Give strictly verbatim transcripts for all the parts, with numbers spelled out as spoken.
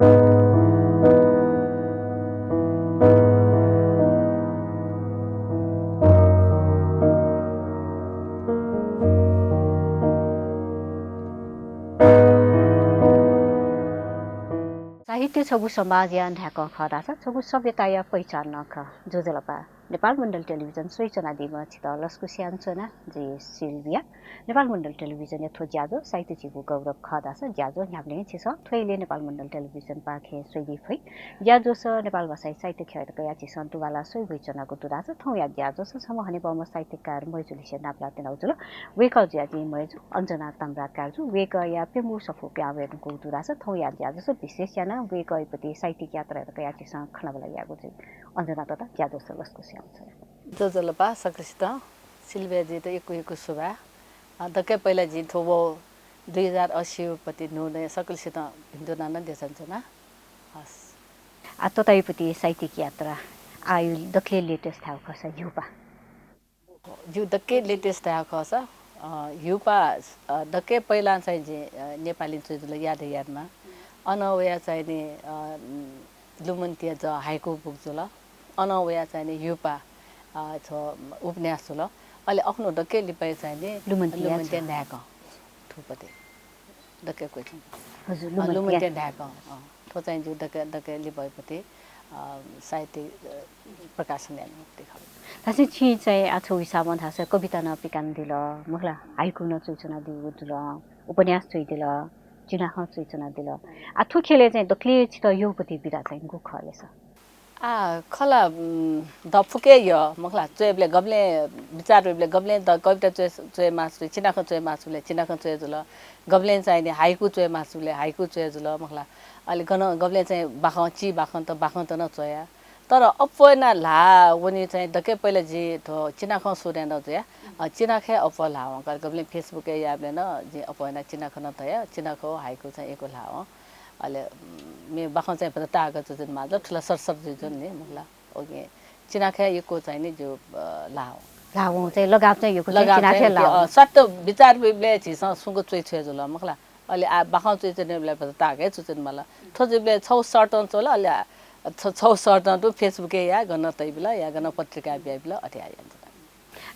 साहित्य छगू समाजया न्हाय्कं खः धाःसा छगू सभ्यताया पहिचान नं खः। ज्वजलपा। नेपाल मण्डल टेलिभिजन स्वयाच्वनादीम्ह छितः लसकुस यानाच्वना, जि सिल्भिया। नेपाल मण्डल टेलिभिजनया थ्व ज्याझ्वः साहित्य झीगु गौरव खः धाःसा ज्याझ्वः न्ह्याबलें झीसं थ्व इलय् नेपाल मण्डल टेलिभिजनपाखें स्वयादी फइ। ज्याझ्वलय् नेपाल भाषाया साहित्य ख्यःयात कयाः झीसं दुवाला स्वयाः वयाच्वनागु दु धाःसा थौंया ज्याझ्वलय् छम्ह हनेबहःम्ह साहित्यकार मय्जुलिसे नापलात यानागु जुल। वय्कः जुयाः जिं मय्जु अञ्जना ताम्राकार जु, वय्कःया प्यंगू सफू पिहां वये धुंकूगु दु धाःसा थौंया ज्याझ्वलय् विशेष यानाः वय्कःया प्रति साहित्यिक यात्रायात कयाः झीसं खँल्हाबल्हा यायेगु जुइ। अञ्जना तता, ज्याझ्वलय् लसकुस यानाच्वना। ज्वजलपा सकलसितं, सिल्भिया जितः यक्व यक्व सुभाय्। अ, दकलय् पहिला जिं थ्व दुई हजार अस्सी पति न्हूदँय् सकलसितं भिन्तुना नं देछानाच्वना। हस्। आ, तताया प्रति साहित्यिक यात्रा, आः दकलय् latest धायेगु खःसा ह्युपा। जिगु दकलय् latest धायेगु खःसा, अ, ह्युपा, अ, दकलय् पहिला चाहिँ जिं, अ, नेपाली च्वय् जुल याद यादमा। अनं वयाः चाहिँ नि, अ, लुमन्तिया जः हाइकु book जुल। अनं वयाः चाहिँ नि ह्युपा, अ, थ्व उपन्यास जुल। अले अखुनु दकलय् लिपाया चाहिँ नि लुमन्तिया लुमन्तिया जः। न्हाय्कं थुपति। दकलय् question। हजुर, अ, लुमन्तिया। लुमन्तिया न्हाय्कं, अ, थ्व चाहिँ जिगु दकलय्, दकलय् लिपाया पति, अ, साहित्य, अ, प्रकाशन यानागु पति खः। धाःसा छिं चाहिँ आः छगू हिसाबं धाःसा कविता नं पिकानादिल, मखुला, हाइकु नं च्वयाच्वनादीगु जुल, उपन्यास च्वयादिल, चिनाखँ च्वयाच्वनादिल। आः थ्व ख्यलय् चाहिँ दकलय् छितः यःगु पति बिदा चाहिँ गु खः ले सर? आः, खः ला, उम्, द फुक्क यः, मखुला, च्वयेबलय् गबलें बिचाः वयेबलय् गबलें द कविता च्वये, च्वये मास्ति, चिनाखँ च्वये मास्तिबलय् चिनाखँ च्वये जुल, गबलें चाहिँ नि हाइकु च्वये मास्तिबलय् हाइकु च्वये जुल, मखुला। अले गन, गबलें चाहिँ बाखं, चिबाखंत, बाखंत नं च्वया। तर अप्वः यानाः ल्हाः वनी चाहिँ दकलय् पहिला जि थ्व चिनाखँ सुरु यानागु जुया, अ, चिनाखँय् अप्वः ल्हाः वंका, गबलें Facebook-य् याःबलय् नं जिं अप्वः यानाः चिनाखँ नं तया, चिनाखँ हाइकु चाहिँ यक्व ल्हाः वं। अले, उम्, मे बाखं चाहिँ भचा ताःगु जुजुन माल, थुला सरसर जुजुन नि, मखुला। OK। चिनाखँय् यक्व चाहिँ नि जिगु, अ, ल्हाः वं। ल्हाः वं चाहिँ लगाव चाहिँ यक्व चाहिँ लगाव चाहिँ चिनाखँय् यक्व, ल्हाः वं। अ, सत्त बिचाः वयेबलय् झीसं सुंक च्वये छ्वये जुल, मखुला। अले आः बाखं च्वये च्वनेबलय् भचा ताःगु हे जुजुन माल। थ्व जुइबलय् छगू शर्तं च्वल, अले आः छ-, छगू शर्तं तुं Facebook-य् या गन तयाबिल, या गन पत्रिकाय् बियाबिल, अथे यानाच्वना।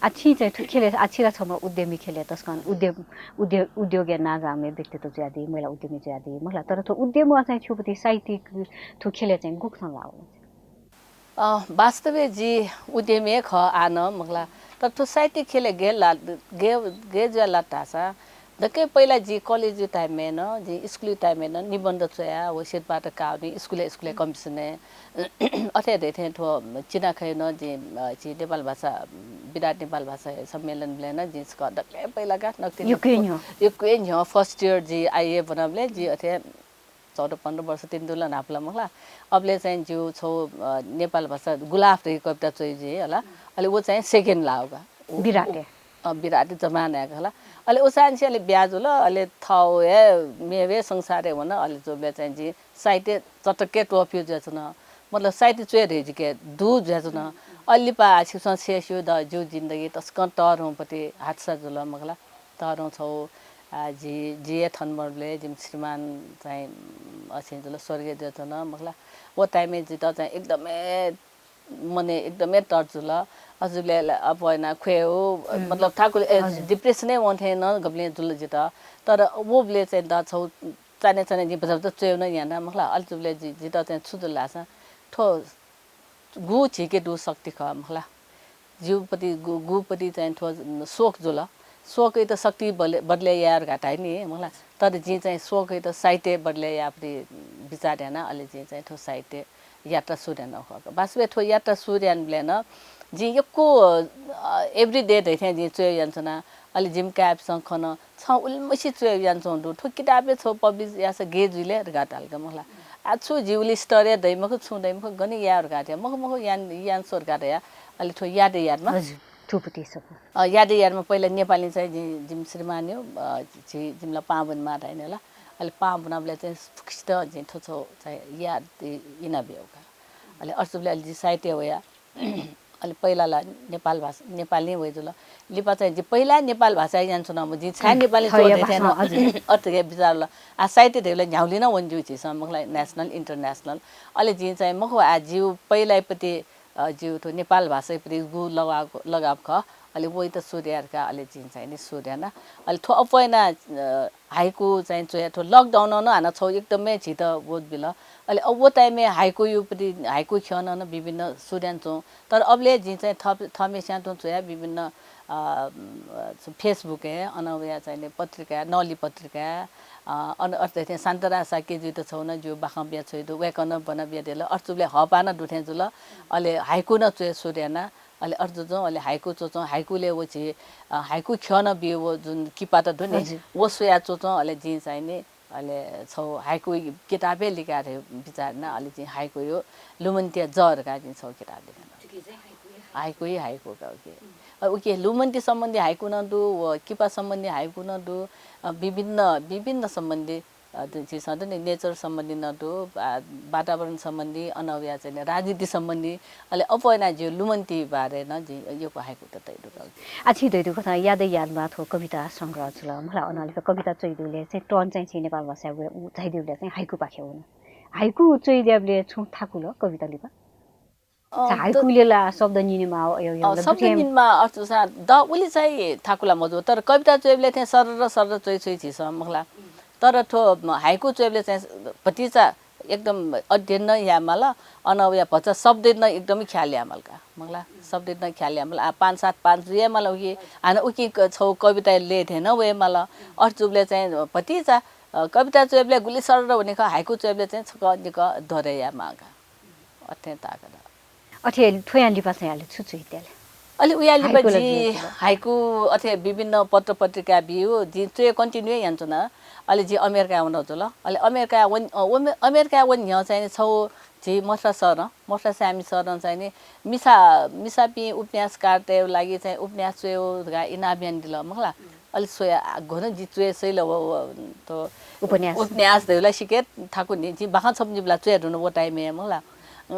आः छिं चाहिँ थ्व ख्यलय्, आः छि ला छम्ह उद्यमी ख्यलय् तसकं उद्यम, उद्य-, उद्योगया नांजाःम्ह व्यक्तित्व जुयादी, महिला उद्यमी जुयादी, मखुला। तर थ्व उद्यमं चाहिँ छिगु पति साहित्यिक थ्व ख्यलय् चाहिँ गुकथं लाः वल? अ, वास्तवय् जि उद्यमी हे खः आः नं, मखुला। तर थ्व साहित्यिक ख्यलय् गय् ला-, गय्, गय् जुया लात धाःसा, दकलय् पहिला जि college time-य् नं, जि school time-य् नं निबन्ध च्वया व सिरपाः काः नि, school-य्, school-य् competition-य्। अथे धइथें थ्व चिनाखँय् नं जि, अ, जि नेपाल भाषा, विराट नेपाल भाषा सम्मेलनबलय् नं जि छकः दकलय् पहिला का नकतिनि यक्व हे न्ह्यः। यक्व हे न्ह्यः first year जि आइए ब्वनाबलय् जि अथे चौध पन्ध्र वर्ष तिनि दुल न्हापा ला, मखुला। अबलय् चाहिँ जिगु छगू, अ, नेपाल भाषा गुलाफ धइगु कविता च्वये जि हला। अले व चाहिँ second लाः का। उ, विराटय्। उ, अ, विराटय् जमा यानाः का हला। अले उसांनिसें अले ब्याहा जुल, अले थःगु हे मेगु हे संसारय् वन, अले जूबलय् चाहिँ जि साहित्य चटक्क त्वःफिउ जुयाच्वन। मतलब साहित्य च्वये धइगु जिके दु जुयाच्वन। अले लिपा आः छिकपिन्सं सय् स्यू द, जिगु जिन्दगी तसकं तःधंगु पति हादसा जुल, मखुला। तःधंगु छगू, आ, जि, जि हे थन मदुबलय् जिमि श्रीमान चाहिँ, उम्, अथे जुल, स्वर्गीय जुयाच्वन, मखुला। व time-य् जितः चाहिँ एकदमै मनय् एकदमै touch जुल। अथे जुबलय् अप्वः यानाः ख्वये, मतलब थाकुलि, ए, हजुर। Depression-य् वं थें नं गबलें जुल जितः। तर वबलय् चाहिँ द छगू चान्हय् चान्हय् जिं भचा भचा च्वयेगु नं याना, मखुला। अले जूबलय् जि, जितः चाहिँ छु जुल धाःसा, थ्व गु झीके दु शक्ति खः, मखुला। जिगु पति गु, गु पति चाहिँ थ्व शोक जुल। शोकयात शक्ति बले-, बदले याये धकाः धाइ नि, मखुला। तर जिं चाहिँ शोकयात साहित्यय् बदले याये पति बिचाः याना, अले जिं चाहिँ थ्व साहित्य यात्रा सुरु यानागु खः। वास्तवय् थ्व यात्रा सुरु यानाबलय् नं जिं यक्व, अ, everyday धइथें जिं च्वये यानाच्वना। अले जिमि काय्‌पिसं खन, छं उलिमछि च्वये यानाच्वंगु दु, थ्व किताबय् छगू publish याःसा गय् जुइ ले धकाः धाल का, मखुला। आः छु जि उलि स्तर हे दइ मखु, छुं दइ मखु, गन याये धकाः धया, मखु, मखु, याना, याना स्व धकाः धया। अले थ्व याद यादमा। हजुर, थुपति सफू। अ, याद यादमा पहिला नेपाली चाहिँ जि, जिमि श्रीमानयो, अ, जि, जिमि ला पाहां ब्वनेमाः धाइ नि ला। अले पाहां ब्वनाबलय् चाहिँ फुक्कसित जिं थ्व छगू चाहिँ याद यानाबियागु का। अले अथे जुबलय् अले जि साहित्य वया। अले पहिला ला नेपाल भाषा, नेपाली वइ जुल। लिपा चाहिँ जि पहिला नेपाल भाषा यानाच्वना, म जि छाय् नेपाली थःया च्वः धइथें भाषा, नं हजुर। अथे बिचार ल। आ, साहित्य धइबलय् न्ह्यागुलि नं वने ज्यू झीसं, मखु ला, national, international। अले जिं चाहिँ मखु, आ, जिउ पहिलापट्टि, अ, जिउ थ्व नेपाल भाषापट्टि गु लगाव, लगाव खः। अले वइत सुरु याये धकाः अले जिं चाहिँ नि सुरु याना। अले थ्व अप्वः याना, अ, हाइकु चाहिँ च्वया, थ्व lockdown नं हानं छौ एकदमै झीत वोत बिल। अले अब व time-य् हाइकुयुपट्टि, हाइकु ख्यलं नं विभिन्न सुरु यानाच्वं। तर अबलय् जिं चाहिँ थ-, थःम्हेस्यां तुं च्वया विभिन्न, अ, Facebook-य्, अन वया चाहिँ नि पत्रिका, नली पत्रिका, अ, अन अथे थें शान्तराज शाक्य जुइत छौ नं ज्यू बाखं बिया छ्वइ दु, वय्कलं ब्वना बियादिल, अथे जुबलय् हःपाः नं दु थें जुल। अले हाइकु नं च्वये सुरु याना। अले अथे जुजुं अले हाइकु च्वच्वं, हाइकुलय् व झी, अ, हाइकु ख्यलं बिउ व जुन किपात दु नि, हजुर। व स्वया च्वच्वं अले जिं चाहिँ नि अले छौ हाइकु किताब हे लिका धइ बिचार याना। अले जिं हाइकुयु लुमन्तिया जः धकाः जिं छौ किताब लिका। हाइकुइ हाइकु का उके। अ, उके लुमन्ति सम्बन्धी हाइकु नं दु, व किपा सम्बन्धी हाइकु नं दु, अ, विभिन्न, विभिन्न सम्बन्धी, अ, दु, झीसं दु नि nature सम्बन्धी नं दु, आ, वातावरण सम्बन्धी, अन वया चाहिँ नि राजनीति सम्बन्धी, अले अप्वः याना जिउ लुमन्ति बारे नं जिं यक्व हाइकु त तइ दु का। आ, छिं धइदु कथं याद यादमा थ्व कविता संग्रह जुल, मला अन लिपा कविता च्वइदुबलय् चाहिँ turn चाहिँ छिं नेपाल भाषाय् व-, उ झाइदुबलय् चाहिँ हाइकुपाखे वन। हाइकु च्वइदयाबलय् छुं थाकुल कविता लिपा? अ, हाइकुलय् ला शब्द निनेमाः, अयो, अयो अ, ला शब्द दुथें निनेमाः अर्थुसा द उलि चाहिँ थाकुला मजू, तर कविता च्वइबलय् थें सरर सरर च्वइ च्वइ झीसं मखला। तर थ्व हाइकु च्वइबलय् चाहिँ भतिचा एकदम अध्ययन नं यायेमाल, अन वया भचा शब्द नं एकदम ख्याल यायेमाल का, मखला। शब्द नं ख्याल यायेमाल। आ, पाँच सात पाँच जुयामाल उकी, हानं उकी क-, छौ कविता ले थें नं वयेमाल। अथे जुबलय् चाहिँ भतिचा, अ, कविता च्वइबलय् गुलि सरर वने खः, हाइकु च्वइबलय् चाहिँ छकः निकः दोहरे यायेमाः का। अथे ताकत। अथे थ्वयां लिपा चाहिँ अले छु च्वइत्याल? अले उया लिपा हाइकु ला जि जुया जुल। हाइकु अथे विभिन्न पत्र पत्रिका बिउ, जि च्वये continue यानाच्वना। अले जि अमेरिका वन जुल। अले अमेरिका वन, अ, वमे-, अमेरिका वन न्ह्यः चाहिँ नि छौ झी मथुरा सरं, मथुरा स्यामी सरं चाहिँ नि मिसा, मिसापिं उपन्यासकारतय् लागि चाहिँ उपन्यास च्वयेउ धकाः इनाप यानादिल, मखला। अले स्वया, आ, घन जि च्वये सइल व, व, तो उपन्यास। उपन्यास धइला सिके थाकु नि, जि बाखं छपु निबला च्वये धुन व time-य् मखला।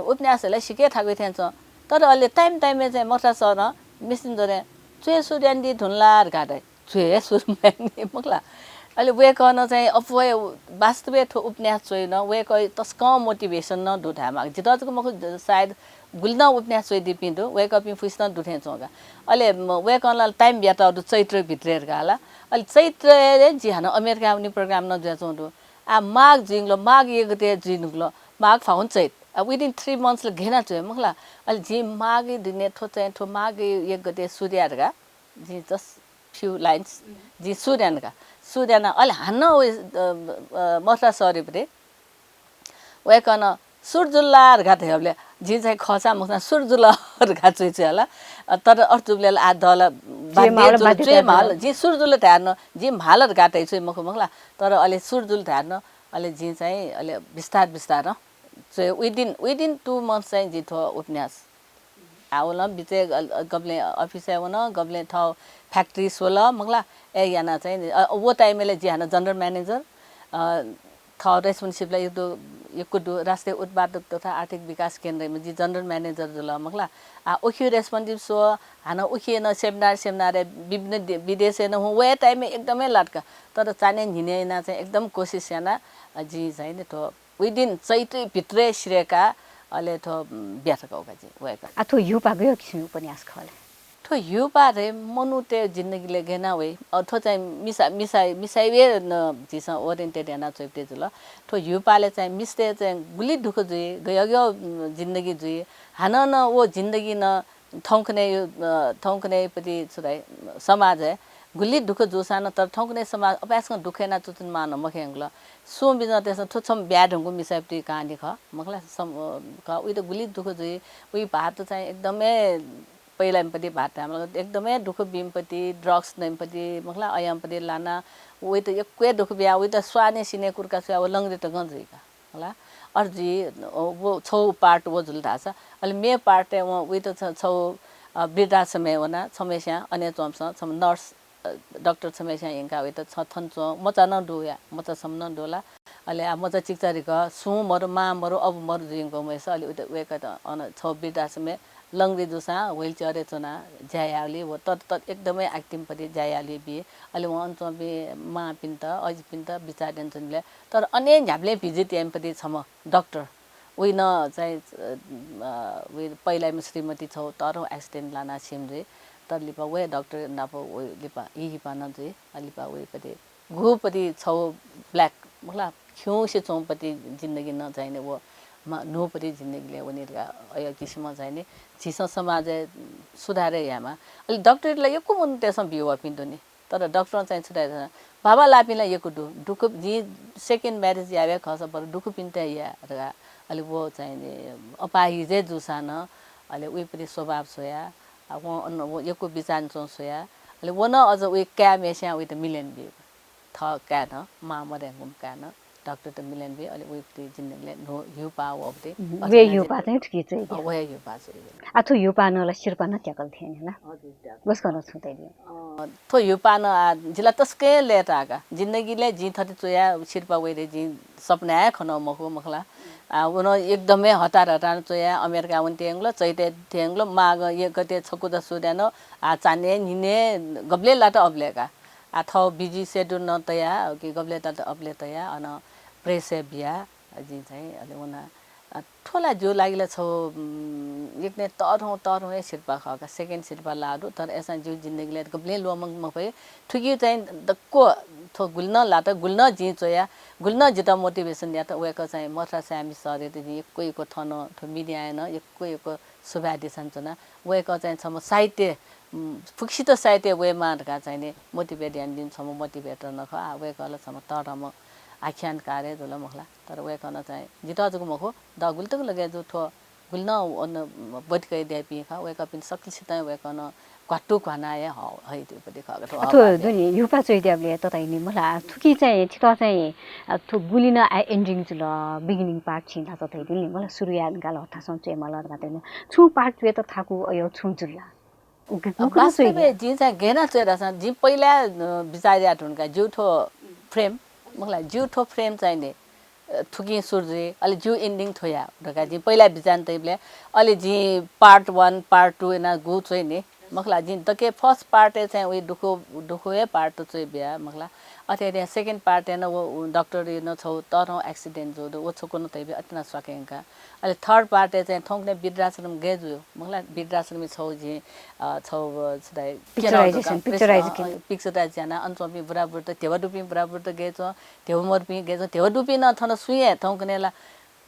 उपन्यास धइला सिके थाकु थें च्वं। तर अले time time-य् चाहिँ मथुरा सरं मिसिन जोरे च्वये सुरु यानादी धुन ला धकाः धाइ। च्वये सुरु यानादी मखला। अले वय्कलं चाहिँ अप्वः वास्तवय् थ्व उपन्यास च्वइन, वय्कः तसकं motivation नं दु धायेमाः। जितः जक मखु, सायद गुलि नं उपन्यास च्वइदीपिं दु, वय्कःपिं फुसिनं दु थें च्वं का। अले म, वय्कलं time बियातःगु दु चैत्र भित्रय् धकाः ला। अले चैत्रय् जि हानं अमेरिका वने program नं जुयाच्वं दु। आ, माघ जुइगुल, माघ एक गते जुइगुल, माघ फागुन चैत। आ, within three months ला गय् याना च्वये मखला। अले जिं माघ दिने थ्व चाहिँ थ्व माघ एक गते सुरु याये धकाः जिं just few lines जिं सुरु याना का। सुरु याना अले हानं व, अ, अ, मथुरा सरयापट्टि वय्कलं सुरु जुल ला धकाः धयाबलय् जिं चाहिँ खःसा मखुसा सुरु जुल धकाः च्वइच्वया ला। अ, तर अथे जुबलय् ला आ दल च्वये माल, बाध्य जुल, बाध्य च्वये जुल। माल। जिं सुरु जुल धायेन, जिं म्हाल धकाः धइच्वये मखु मखला। तर अले सुरु जुल धायेन, अले जिं चाहिँ अले बिस्तार बिस्तारं च्वये within, within two months चाहिँ जिं थ्व उपन्यास आ, वल, बिचय् ग-, गबलें अफिसय् वन, गबलें थः factory स्वल, मखला, ए याना चाहिँ, अ, व time-य् ला जि हानं general manager, अ, थः responsible ला यक्व, यक्व दु, राष्ट्रिय उत्पादक तथा आर्थिक विकास केन्द्रय् जि general manager जुल, मखला। आ, उखि responsible स्व, हानं उखि नं seminar, seminar-य् विभिन्न दे-, विदेशय् नं हुँ, वया time-य् एकदमै लात का। तर चान्हय् न्हिनय् याना चाहिँ एकदम कोसिस याना, अ, जिं चाहिँ नि थ्व within चैत्र भित्रय् सिधयेका, अले थ्व, उम्, ब्यात का उका जि, वय्कः। आ, थ्व ह्यूपाः गय् किसिमया उपन्यास खः ले? थ्व ह्यूपाः धइ मनूतय् जिन्दगीलय् गय् याना वइ। अ, थ्व चाहिँ मिसा, मिसा, मिसाय् हे न, झीसं oriented याना च्वइपट्टि जुल। थ्व ह्यूपाःलय् चाहिँ मिस्तय् चाहिँ गुलि दुःख जुइ, गय् गय्, उम्, जिन्दगी जुइ। हानं नं व जिन्दगी नं थौंकन्हय्, अ, थौंकन्हय्‌पट्टि छु धाइ, समाजय् गुलि दुःख जूसां नं, तर थौंकन्हय् समाज अपाय्सकं दुःख याना च्वचुनिमाः नं मखु यंकल। सुं बिजनेस थ्व छम्ह ब्याये धुंकूम्ह मिसाय्‌पट्टि कहानी खः, मखला, सम-, अ, खः। उइत गुलि दुःख जुइ, उइ भाःत चाहिँ एकदमै पहिलाम्हपट्टि भाःत धायेमाल, एकदमै दुःख बीम्हपट्टि, drugs नइम्हपट्टि, मखला, अय्‌म्हपट्टि लाना, उइत यक्व हे दुःख बिया, उइत स्वाने सिने कुर्का स्वया व लंगडी तकं जुइ का। हला। अथे जुइ, अ, व छौ part व जुल धाःसा, अले मे part-य् वं उइत छ-, छौ, अ, वृद्धाश्रमय् वना, छम्हस्यां अन च्वंम्हस्यां छम्ह nurse, अ, doctor छम्हस्यां यंकाः उइत छ थन च्वं, मचा नं दु या, मचा छम्ह नं दु ला। अले आ मचा चिकिचारिक सुं मरु, मां मरु, अबु मरु जुइगु मयस, अले उइत वय्कःत अन छौ वृद्धाश्रमय् लंग्रे जूसां wheelchair-य् च्वनाः ज्या याःगुलिं व तत तत एकदमै acting पति ज्या याःगुलिं बी। अले वं अन च्वंपिं मांपिन्त, अजिपिन्त बिचाः यानाच्वनीबलय् तर अन हे न्ह्याबलें visit याइम्ह पति छम्ह डाक्टर, उइ नं चाहिँ, अ, उइ पहिलाम्ह श्रीमती छगू तःधंगु accident लानाः सिम जुइ। तर लिपा व हे डाक्टर नाप उइ लिपा हि हिपा नं जुइ। अले लिपा उइ पति गुपति छगू black, मखुला, खिउँसे च्वंपति जिन्दगी नं चाहिँ नि व मा-, न्हूपति जिन्दगीलय् वनी धकाः अय् किसिमं चाहिँ नि झीसं समाजय् सुधार यायेमाः। अले डाक्टरयात ला यक्व मनूतय्सं बी वःपिं दु नि। तर डाक्टरं चाहिँ छु धाइ धाःसा, बाबा लाःपिं ला यक्व दु। दुःख, जिं second marriage याये खःसा बरु दुःखपिन्त याये धकाः। अले व चाहिँ नि अपाहिज हे जूसां नं अले उइपति स्वभाव स्वयाः, आ, वं अन व यक्व बिचाः च्वं स्वयाः। अले व नं अझ उइ काय् म्हेस्यां उइत मिले यानाबी। थः काय् नं, मां मदय्कूम्ह काय् नं डाक्टरयात मिले यानाबी। अले उइपति जिन्दगीलय् न्हू ह्यूपाः वःपति उम्, घटना व हे जिन्दगी ह्यूपाः चाहिँ थुकी च्वइ अ, व हे ह्यूपाः च्वइ। आ, थ्व ह्यूपाः नं ला सिरपाः नं त्याकल थें नि ला। हजुर, त्याकल। गसकं नं छुं तइदिया। अ, थ्व ह्यूपाः नं आ, जि ला तसकं लय्ताः का। जिन्दगीलय् जिं थथे च्वयाः सिरपाः वइ धइगु जिं सपनाय् खनागु मखु, मखुला। आ, व नं एकदमै हतार हतार च्वयाः अमेरिका वने त्यंगु, चैत्य त्यंगु, माघ एक गते छकू दसु दय् नं, आ, चान्हय् न्हिनय् गबलय् लात अबलय् का। आ, थः busy schedule नं तयाः, कि गबलय् लात अबलय् तयाः, अन press-य् बियाः, जिं चाहिँ अले वना। आ, थ्व ला जिगु लागि ला छगू, उम्, एकदमै तःधं, तःधं हे सिरपाः खः का, second सिरपाः लाः दु, तर अय्सां जिगु जिन्दगीलय् गबलें ल्वःमंके मफइ। थुकी चाहिँ दक्व थ्व गुलि नं लात, गुलि नं जिं च्वया, गुलि नं जितः motivation यात। वय्कः चाहिँ मथुरा साय्मि सरयात जिं यक्व यक्व थन थ्व media-य् नं यक्व यक्व सुभाय् देछानाच्वना। वय्कः चाहिँ छम्ह साहित्य, उम्, फुक्कसित साहित्य वयेमाः धकाः चाहिँ नि motivate यानादीम्ह छम्ह motivator नं खः। आ, वय्कः ला छम्ह तःधंम्ह आख्यानकार हे जुल मखुला। तर वय्कलं चाहिँ जितः जक मखु, द गुलि तक लगे जू थ्व गुलि नं अन ब्वति कयादीपिं खः, वय्कःपिन्त सकलसितं वय्कलं घ्वात्तु घ्वानाः हे ह-, हयादीगु पति खः का थ्व अ, थ्व अपाः दुने ह्यूपाः च्वयादीबलय् तताइनि मला, आ, थुकी चाहिँ छितः चाहिँ, आ, थ्व गुलि नं आः ending जुल, beginning part छिं धाःसा धयादिल नि मला, सुरु याये धुंकाः हथासं च्वयेमाल धकाः धयादिल। छुं part च्वयेत थाकु अय् छुं जुल ला? उके अ, कुन कुन वास्तवय् च्वयादिया? जिं चाहिँ गय् यानाः च्वये धाःसा, जिं पहिला, अ, बिचाः याये धुंकाः जिगु थ्व frame, मखुला, जिगु थ्व frame चाहिँ नि, अ, थुकिं सुरु जुइ, अले जिगु ending थ्व याये धकाः जिं पहिला बिचाः यानातइबलय्, अले जिं part one, part two यानाः गु च्वये नि, मखुला, जिं दकले first part-य् चाहिँ उइ दुखु, दुखु हे part च्वये बिया, मखुला। अथे हे second part-य् नं व, व डाक्टरया नं छगू तःधं accident जूगु दु, व छकू नं तइबलय् अथे यानाः स्वाके यंका। अले third part-य् चाहिँ थौंकन्हय् वृद्धाश्रम गय् जुइ, मखुला, वृद्धाश्रमय् छगू जिं, अ, छगू, अ, छु धाइ, picturize, picture, picture, अ, picturize यानाः अन च्वंपिं बुराबुरीत, ध्यबा दुपिं बुराबुरीत गय् च्वं, ध्यबा मदुपिं गय् च्वं, ध्यबा दुपिं नं थन सुं हे थौंकन्हय् ला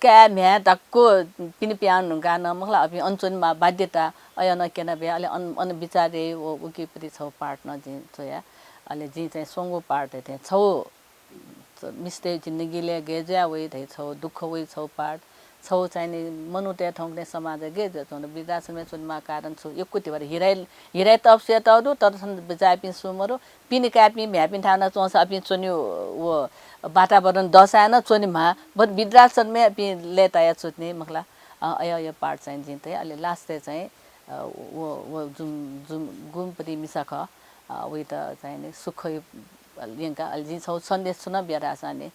काय् म्ह्याय् दक्व पिने पिहां धुंकाः नं, मखुला, अपिं अन च्वनेमाः बाध्यता, अय् नं क्यनाबिया, अले अन, अन बिचाः याइ व उकिपति छगू part नं जिं च्वया। अले जिं चाहिँ स्वंगू part-य् थें छगू मिस्तय् जिन्दगीलय् गय् जुया वइ धइ छगू दुःख वइ छगू part, छगू चाहिँ नि मनूतय् थौंकन्हय् समाजय् गय् जुयाच्वंगु दु, वृद्धाश्रमय् च्वनेमाः कारण छु, यक्व धिबा हिराइ, हिराइ तप स्वयातःगु दु, तर छन्त बिचाःपिं सुं मदु, पिने काय्‌पिं म्ह्याय्‌पिं थाय् वनाः च्वंसा अपिं च्वने व वातावरण दःसां नं च्वनेमाः, बरु वृद्धाश्रमय् अपिं लय्‌ताया च्वने मखुला। अ, अय्, अय् part चाहिँ जिं तया, अले last-य् चाहिँ, अ, व, व जुम, जुम, गुम्पति मिसा खः, अ, वइत चाहिँ नि सुख यंका, अले जिं छगू सन्देश छु नं बिया धाःसा नि,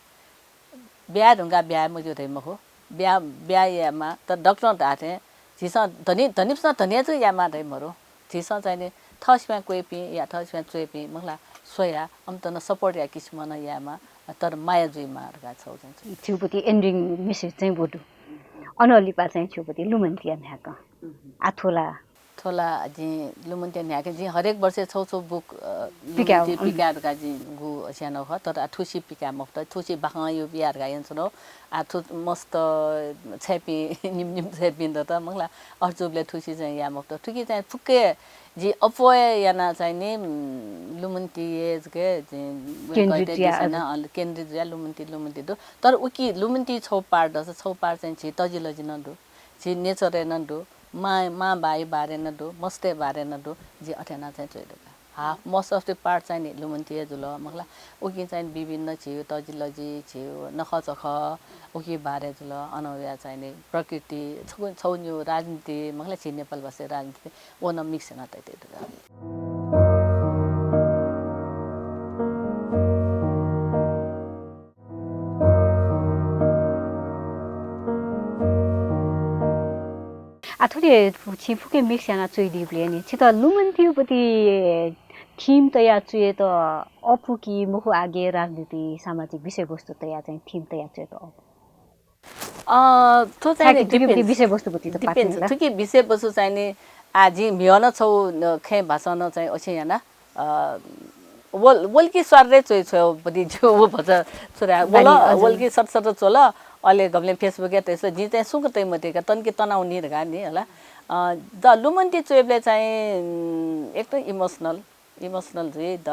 ब्याहा धुंकाः ब्याहा मज्यू धइ मखु। ब्याहा, ब्याहा यायेमाः, तर डाक्टरं धाःथें झीसं धनी, धनीपिन्सं धनी जक यायेमाः धइ मरु। झीसं चाहिँ नि थःसिमा क्वय्‌पिं या थःसिमा च्वय्‌पिं मखुला स्वयाः अमित नं support याये किसिमं नं यायेमाः, तर माया जुइमाः धकाः छगू चाहिँ छु। छिगुपति ending message चाहिँ व दु। अनं लिपा चाहिँ छिगुपति लुमन्तिया न्ह्याकं। आ थ्व ला थ्व ला जिं लुमन्तिया न्ह्याकं जिं हरेक वर्ष छगू छगू book, अ, पिकाये, लुमन्ति उम्। पिकाये धकाः जिं गु स्यानागु खः, तर आ थुसी पिकाये मफुत, थुसी बाखं यु बिया धकाः यंछ्वनागु। आ थु मस्त छय्‌पिं, निम्ह निम्ह छय्‌पिं दत, मखुला, अथे जूबलय् थुसी चाहिँ याये मफुत। थुकी चाहिँ फुक्क जिं अप्वः यानाः चाहिँ नि, उम्, लुमन्तिया जक जिं केन्द्रित वय्‌कःयात जुया दिसें नं, अ, केन्द्रित जुया लुमन्ति, लुमन्ति दु। तर उकी लुमन्ति छगू part दःसा, छगू part चाहिँ झी तजिलजि नं दु, झी nature-य् नं दु। मां, मां बाया बारे नं दु, मस्तय् बारे नं दु, जिं अथे यानाः चाहिँ च्वये धुंका। Half, most of the part चाहिँ नि लुमन्ति हे जुल, मखुला। उकिं चाहिँ विभिन्न झीगु तजिलजि, झीगु नखःचखः, उकी बारे जुल, अनं वया चाहिँ नि प्रकृति, छगू, छगू निगू राजनीति, मखुला, झी नेपालभाषाया राजनीति, व नं mix यानाः तयातयागु दु। आ, थुलि छिं फुक्क mix यानाः च्वइदीबलय् नि छितः लुमन्तिया पति theme तयाः च्वयेत अःपु कि मखु, आगे राजनीति सामाजिक विषयवस्तु तयाः चाहिँ theme तयाः च्वयेत अःपु? अ, थ्व चाहिँ नि थाकि थुकिपति depends। विषयवस्तुपति त पाखे Depends। ला। थुकि विषयवस्तु चाहिँ नि आ, जिं म्हिगः नं छगू, अ, खँय् भाषां नं चाहिँ अथे याना, अ, वल, वल कि स्वारय् च्वय् छ्वय् पति ज्यू व भचा छुरा वल, बानी, हजुर। वल कि सट सट च्वल, अले गबलें Facebook-य् तइस, जिं चाहिँ सुंक तइ मते का, तन कि तनावनी धकाः नि हला। अ, द लुमन्ति च्वय्‌बलय् चाहिँ, उम्, एकदम emotional, emotional जुइ द,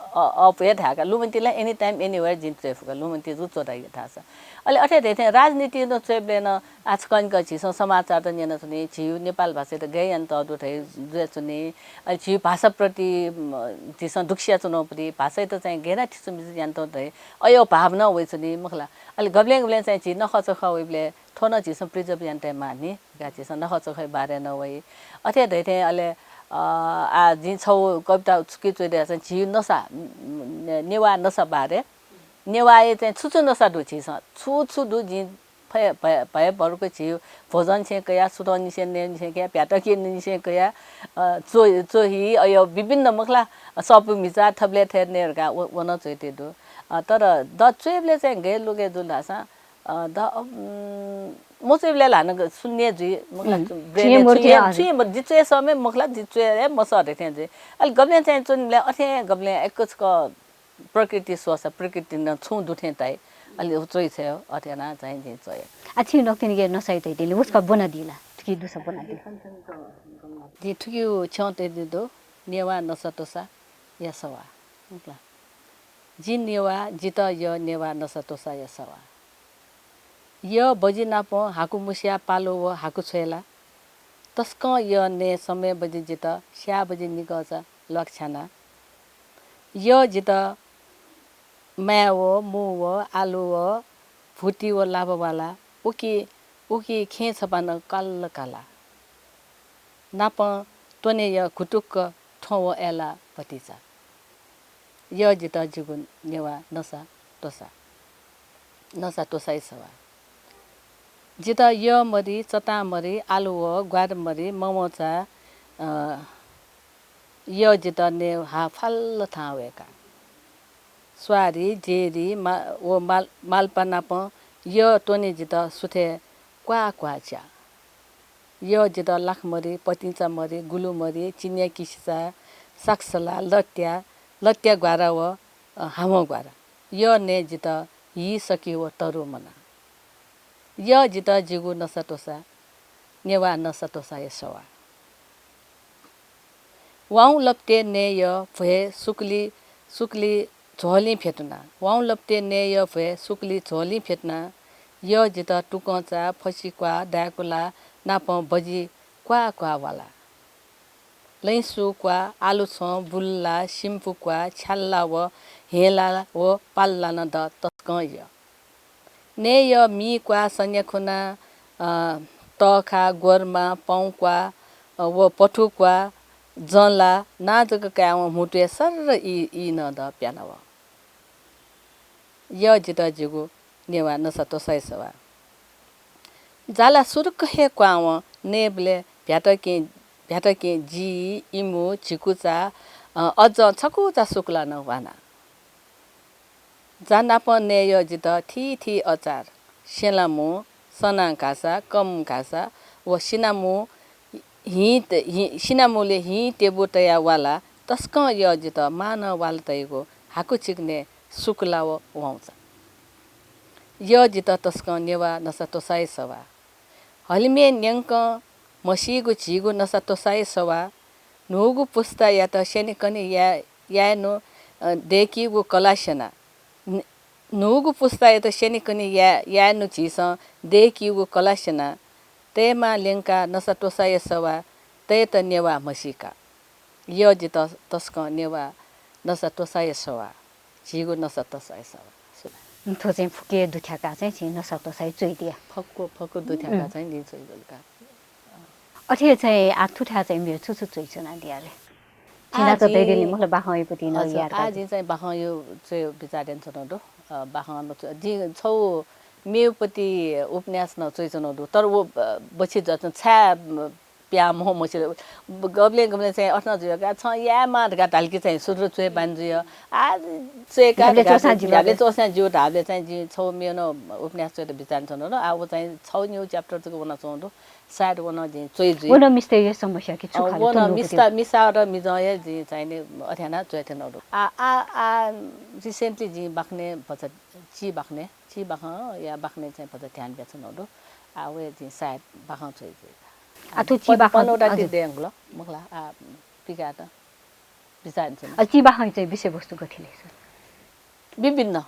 अ, अःपु हे धाय्‌का। लुमन्ति ला any time, anywhere जिं च्वये फुका, लुमन्ति जु च्वये धाःसा। अले अथे धइथें राजनीति नं च्वय्‌बलय् नं आजकल झीसं समाचार त न्यनाच्वनी, झीगु नेपाल भाषायात गय् यानातःगु धइ जुयाच्वनी। अले झीगु भाषाप्रति, म, झीसं दुःख सियाच्वनागु पति, भाषायात चाहिँ गय् यानाः थिचुमिचु यानातःगु धइ, अय् भाव नं वइच्वनी, मखु ला। अले गबलें गबलें चाहिँ झी नखःचखः वइबलय् थ्व नं झीसं preserve यानातये माःनि। का झीसं नखःचखःया बारे नं वइ। अथे धइथें अले, अ, आ, जिं छगू कविता छुकी च्वये धाःसा झीगु नसा, न-, नेवाः नसा बारे। नेवाःया चाहिँ छु छु नसा दु झीसं? छु छु दु? जिं फय्, भय, भयभरको झीगु भोजननिसें कयाः, सुथंनिसें, नयेनिसें कयाः, भ्यातकेनिसें कयाः, अ, च्व-, च्वहि, अय् विभिन्न मखु ला, सःपु म्हिचा थबलय् थथे नये धकाः व, व नं च्वयेत दु। अ, तर द च्वय्‌बलय् चाहिँ गय् लुगय् जुल धाःसा, अ, द, उम्, मच्वय्‌बलय् ला हानं सुन्ने जुइ, मखु ला, उम्, brain छुं हे मरु थें, छुं हे, हजुर। छुं हे म-, जि च्वये सःम्ह मखु ला, जि च्वये हे मसः धइथें जुइ। अले गबलें चाहिँ च्वनेबलय् अथे गबलें यक्व छकः प्रकृति स्वःसा, प्रकृति नं छुं दुथें ताइ। अले च्वइ छ्वये, अथे यानाः चाहिँ जिं च्वये। आ, छिं नकतिनि गय् नसाइ तइदिल, वसका ब्वनादिल, थुकी दुसा ब्वनादिल। जिं थुकियु छ्यं तइदु दु, नेवाः नसा त्वसाया सवाः। मखु ला। जि नेवाः, जितः यः नेवाः नसा त्वसाया सवाः। यः बजि नापं हाकु मुस्या पालु व हाकु छ्वये ला। तसकं यः नये समय बजि जितः स्या बजि निकःचा ल्वाकछ्याना। यः जितः माय् व, मू व, आलु व, भुति व लाभवाला, उकी, उकी खेँ छपा नं काल्ल काला। नापं त्वने यः घुटुक्क थ्वँ व अय्‌ला भतिचा। यः जितः जिगु नेवाः नसा त्वसा, नसा त्वसाया सवाः। जितः यः मरि, चतां मरि, आलु व ग्वाद मरि, ममचा, अ, यः जितः नये हा फाल्ल थाहां वय्‌का। स्वारि, जेरि, मा-, व माल-, मालपा नापं यः त्वने जितः सुथय् क्वाः क्वाः च्या। यः जितः लाख मरि, पतिंचा मरि, गुलु मरि, चिनिया किसिचा, साक्सला, लत्या, लत्या ग्वारा व, अ, हामं ग्वारा। यः नये जितः हि सकि व तरु मना। यः जितः जिगु नसा त्वसा, नेवाः नसा त्वसाया सवाः। वाउँ लप्ते नये यः भ्वय् सुकुलि, सुकुलि झ्वलिं फ्यतुना। वाउँ लप्ते नये यः भ्वय् सुकुलि झ्वलिं फ्यतुना। यः जितः तुकंचा, फसि क्वाः, दाय्‌कुला नापं बजि क्वाः क्वाः वाला। लैंसु क्वाः, आलु छ्वँ, बुल्ला, सिम्पु क्वाः, छ्याल्ला व हेंला व पाल्ला नं द तसकं यः। नये यः मि क्वाः, सन्याखुना, अ, तःखा, ग्वरमा, पौं क्वाः, अ, व पथु क्वाः, जंला, नां जक कायेवं म्हुतुया सर्र ई, ई नं द प्याना वः। यः जितः जिगु नेवाः नसा त्वसाया सवाः। जाला सुरुक्क हे क्वावं नयेबलय् भ्यातकें, भ्यातकें जि, इमु, झिकुचा, अ, अज्जं छकुचा सुकुला नं ह्वाना। जा नापं नये यः जितः थीथी अचार, स्यनामू, सनां घासा, कम घासा व सिनामू हिं त-, हिं, सिनामूलय् हिं तेबु तयाः वाला तसकं यः जितः मां नं वाला तइगु हाकु चिकनय् सुकुला व वाउँचा। यः जितः तसकं नेवाः नसा त्वसाया सवाः। हलिमय् न्यंकं म्हसीगु झीगु नसा त्वसाया सवाः न्हूगु पुस्तायात स्यनेकने या-, यायेनु, अ, दय्कीगु कला स्यना। न्हूगु पुस्तायात स्यनेकने या-, यायेनु झीसं दय्कीगु कला स्यना। तयेमाः ल्यंकाः नसा त्वसाया सवाः तयेत नेवाः म्हसीका। यः जितः तसकं नेवाः नसा त्वसाया सवाः। झीगु नसा त्वसाया सवाः। सुभाय्। थ्व चाहिँ फुक्क दुथ्याकाः चाहिँ छिं नसा त्वसाया च्वइदिया। फक्व, फक्व दुथ्याकाः चाहिँ जिं च्वइदिल का। अथे चाहिँ आः थुथाय् चाहिँ मेगु छु छु च्वइच्वनादिया ले? झिंन्यात धयादिल नि, मखु ला, बाखंयापति नं यार का। जिं चाहिँ बाखंया च्वय् बिचाः यानाच्वनागु दु। अ, बाखं नं च्व-, जिं छगू मेउपति उपन्यास नं च्वइच्वनागु दु, तर व, अ, बछि जुयाच्वं छाय्, अ, प्यां महो मसिल। गबलें गबलें चाहिँ अथे नं जुया का, छं यायेमाः धकाः धाल कि चाहिँ सुरु च्वये बानि जुइ। आ, च्वये का न्ह्याबलें धकाः च्वःसां चाहिँ जिउ न्ह्याबलें धाःबलय्। च्वःसां जिउ धाःबलय् चाहिँ जिं छगू मेगु नं उपन्यास च्वयेत बिचाः यानाच्वनागु दु। आ, व चाहिँ छगू निगू chapter जक वनाच्वनागु दु। सायद व नं जिं च्वये जुइ। व नं मिस्तय्‌या समस्या कि छु अ, खालि व नं तनु मिस्ता-, मिसा र मिजंया जिं चाहिँ नि अथे यानाः च्वये त्यनागु दु। आ, आ, आ, recently जिं बाखनय् भचा चिबाखनय्, चिबाखं या बाखनय् चाहिँ भचा ध्यान बियाच्वनागु दु। आ, व हे जिं सायद बाखं च्वये जुइ। आ, थ्व पन-, चिबाखं, पन्ध्रवटा हजुर। ति दयेगु ल, मखु ला, आ, पिकायेत बिचाः यानाच्वना। आ, चिबाखं चाहिँ विषयवस्तु गथे ले सर? विभिन्न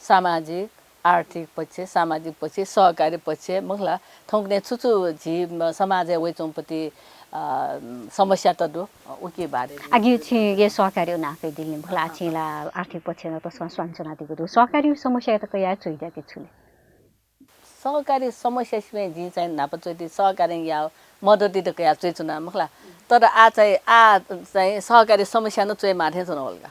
सामाजिक, आर्थिक पक्ष, सामाजिक पक्ष, सहकारी पक्ष, मखु ला, थौंकन्हय् छु छु झी, म, समाजय् वइच्वंपति, अ, समस्यात दु, अ, उकी बारे। आगे छिं ये सहकारी नापय् दिल नि, मखु ला, छिं ला आर्थिक पक्ष नं तसकं स्वानाच्वनादीगु दु। सहकारी समस्यायात कयाः च्वइत्याके छु ले? सहकारी समस्या सिबें जिं चाहिँ न्हापा च्वइति सहकारीं याः मद्दतित कयाः च्वइच्वना, मखु ला। तर आ चाहिँ, आ चाहिँ सहकारी समस्या नं च्वयेमाः थें च्वनावल का।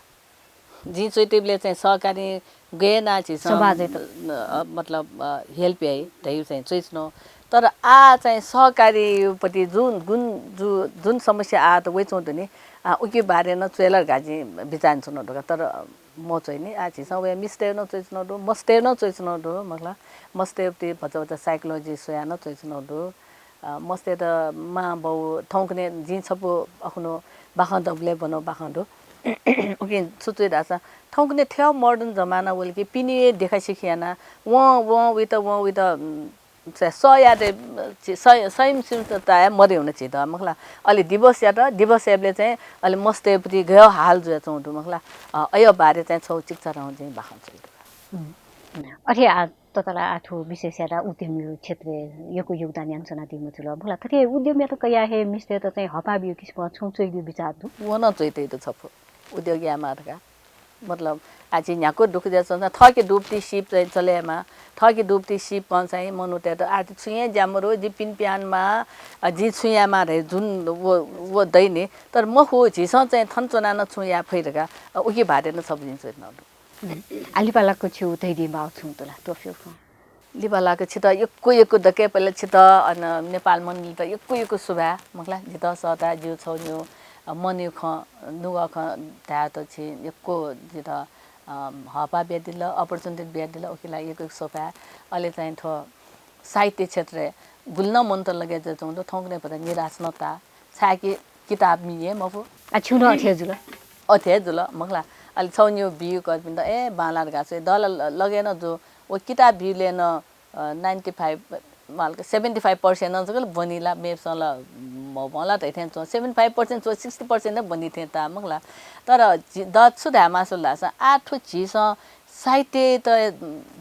जिं च्वइतिबलय् चाहिँ सहकारी गय् यानाः झीसं, समाजय् त अ, मतलब, अ, help याइ धइगु चाहिँ च्वइच्वनागु। तर आ चाहिँ सहकारीपति जुन, गुन, जु-, जुन समस्या आः त वइच्वंगु दु नि, आ, उकी बारे नं च्वये ला धकाः जिं बिचाः यानाच्वनागु दु का। तर मच्वइनि। आ, झीसं वया मिस्तय् नं च्वइच्वनागु दु, मस्तय् नं च्वइच्वनागु दु, मखु ला। मस्तय्‌पति भचा भचा psychology स्वयाः नं च्वइच्वनागु दु। अ, मस्तय्‌त मां बौ थौंकन्हय् जिं छपु अखुन्हु बाखं दबलय् ब्वनागु बाखं दु। उकिं छु च्वइ धाःसा थौंकन्हय् थ्व modern जमाना वल कि पिने हे देखासेखी यानाः वं, वं वइत, वं वइत, उम्, स-, सह यायेत, अ, सह-, सहिम्ह सिम्ह ताये मदयेगु नं झीत, मखु ला। अले divorce यात, divorce याइबलय् चाहिँ अले मस्तय्‌पति गय् हाल जुयाच्वंगु दु, मखु ला। अ, अय् बारे चाहिँ छगू चिकिचाधंगु जिं बाखं च्वइ। हुँ। अथे आ, ततला आ थ्व विशेष यानाः उद्यमी क्षेत्रय् यक्व योगदान यानाच्वनादीम्ह जुल, मखु ला। थथे उद्यमयात कयाः हे मिस्तय्‌त चाहिँ हःपाः बीगु किसिमं छुं च्वइगु बिचाः दु? व नं च्वइतइ दु छपु। उद्योग यायेमाः धकाः। मतलब, आ, झी न्ह्याक्व दुःख जुयाच्वंसा थःके दुगुपति सीप चाहिँ चले यायेमाः। थःके दुगुपति सीपं चाहिँ मनूतय्‌त आ, जि छुं हे ज्या मदु, जि पिने पिहां वनेमाः, अ, जिं छुं यायेमाः धइगु जुन व, व दइ नि। तर मखु, झीसं चाहिँ थन च्वनाः नं छुं याये फइ धकाः, अ, उकी बारे नं छपु जिं च्वइच्वनागु दु। आ, लिपा लाक्क छिगु धयादीमाःगु छुं दु ला, त्वःफ्यू खँ? लिपा लाक्क छितः यक्व यक्व दकलय् पहिले छितः अन नेपाल मण्डलीत यक्व यक्व सुभाय्, मखु ला। जितः सःताः जिगु छगू निगू, अ, मनया खँ, नुगः खँ धायेत छिं यक्व जितः, अ, हःपाः बियादिल, opportunity बियादिल, उकिया लागि यक्व यक्व सुभाय्। अले चाहिँ थ्व साहित्य क्षेत्रय् गुलि नं मनूत लगे जुयाच्वंगु दु, थौंकन्हय् भचा निराश नं ताः। छाय्‌कि किताब मी हे मफु। आ, छिगु नं अथे हे जुल? अथे हे जुल, मखु ला। अले छगू निगू बीगु कर्पिन्त, ए, बांलाः धकाः च्वइ, दःला ल-, लगे नं जू। व किताब बीबलय् नं, अ, ninety five, माल seventy five percent नं जक ब्वनी ला, मेपिसं ला मब्वं ला धइथें च्वं। Seventy five percent च्वं, sixty percent नं ब्वनी थें ताः, मखु ला। तर जि-, द छु धायेमास्ति धाःसा, आ थ्व झीसं साहित्ययात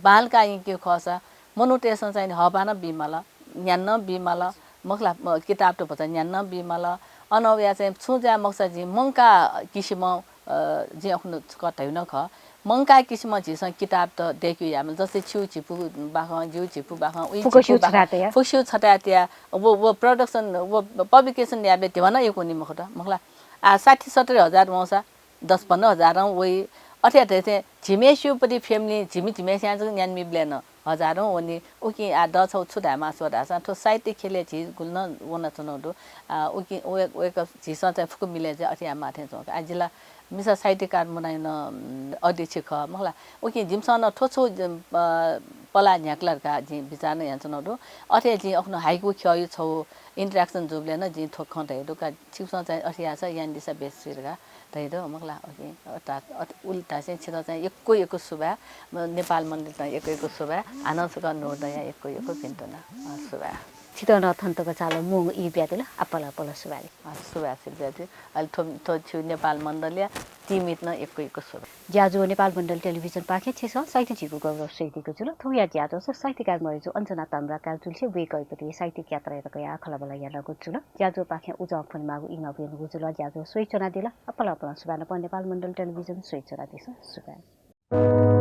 बांलाक यंकेगु खःसा, मनूतय्‌सं चाहिँ हःपाः नं बीमाल, न्यान नं बीमाल, मखु ला, म, किताबत भचा न्यान नं बीमाल। अन वया चाहिँ छुं ज्या मखुसा जिं मंकाः किसिमं, अ, जिं अखुन्हु छकः धयागु नं खः। मंकाः किसिमं झीसं किताबत दय्‌केगु यायेमाल। जस्तै छिगु झिपु बाखं, जिगु झिपु बाखं, उइ फुक्कसिगु झिपु बाखं, छथाय् तया। फुक्कसिगु छथाय् तया। व, व production, व publication यायेबलय् धिबा नं यक्व वनी मखुत, मखु ला। आ, साठी सत्तरी हजार वंसा दस पन्ध्र हजारं वइ। अथे अथे थें झिम्हेसिगुपति family, झिम्ह झिम्हेस्यां जक न्यान मीबलय् नं हजारं वनी। उकिं आ द छगू छु धायेमास्ति धाःसा, थ्व साहित्य ख्यलय् झी गुलि नं वनाच्वनागु दु। आ, उकिं वय्-, वय्‌कः झीसं चाहिँ फुक्क मिले जुयाः अथे यायेमाः थें च्वं का। आ, जि ला मिसा साहित्यकार मनाय् नं, उम्, अध्यक्ष खः, मखु ला। उकिं जिमिसं नं थ्व छु, अ, पलाः न्ह्याकल धकाः जिं बिचाः नं यानाच्वनागु दु। अथे जिं अखुन्हु हाइकु ख्यःया छगू interaction जूबलय् नं जिं थ्व खँ धयागु दु का। छिकपिन्सं चाहिँ अथे याःसा यानादिसँ बेस जुइ धकाः धयागु दु, मखु ला। उकिं अ, ता-, अ, उलि धासें छितः चाहिँ यक्व यक्व सुभाय्, म, नेपाल मण्डलीत यक्व यक्व सुभाय्, हानं छकः न्हूदँया यक्व यक्व भिन्तुना, अ, सुभाय्। छितः नं थन तक चाःहिलाः म्वःगु ई बियादिल, आपालं आपालं सुभाय्। अ, सुभाय्, सुभाय्। अले थ्व, थ्व छिगु नेपाल मण्डलीया team-यात नं यक्व यक्व सुभाय्। ज्याझ्वः नेपाल मण्डल टेलिभिजनपाखें छिसं साहित्य झीगु गौरव स्वयादीगु जुल। थौंया ज्याझ्वलय् साहित्यकार मय्‌जु अञ्जना ताम्राकार जुलिसे वय्‌कःयापति साहित्यिक यात्रायात कयाः खँल्हाबल्हा यानागु जुल। ज्याझ्वःपाखें उजं फ्वनेमाःगु ई नं ब्वयादीगु जुल। ज्याझ्वः स्वयाच्वनादिल। आपालं आपालं सुभाय् नं नेपाल मण्डल टेलिभिजन स्वयाच्वनादिसँ। सुभाय्।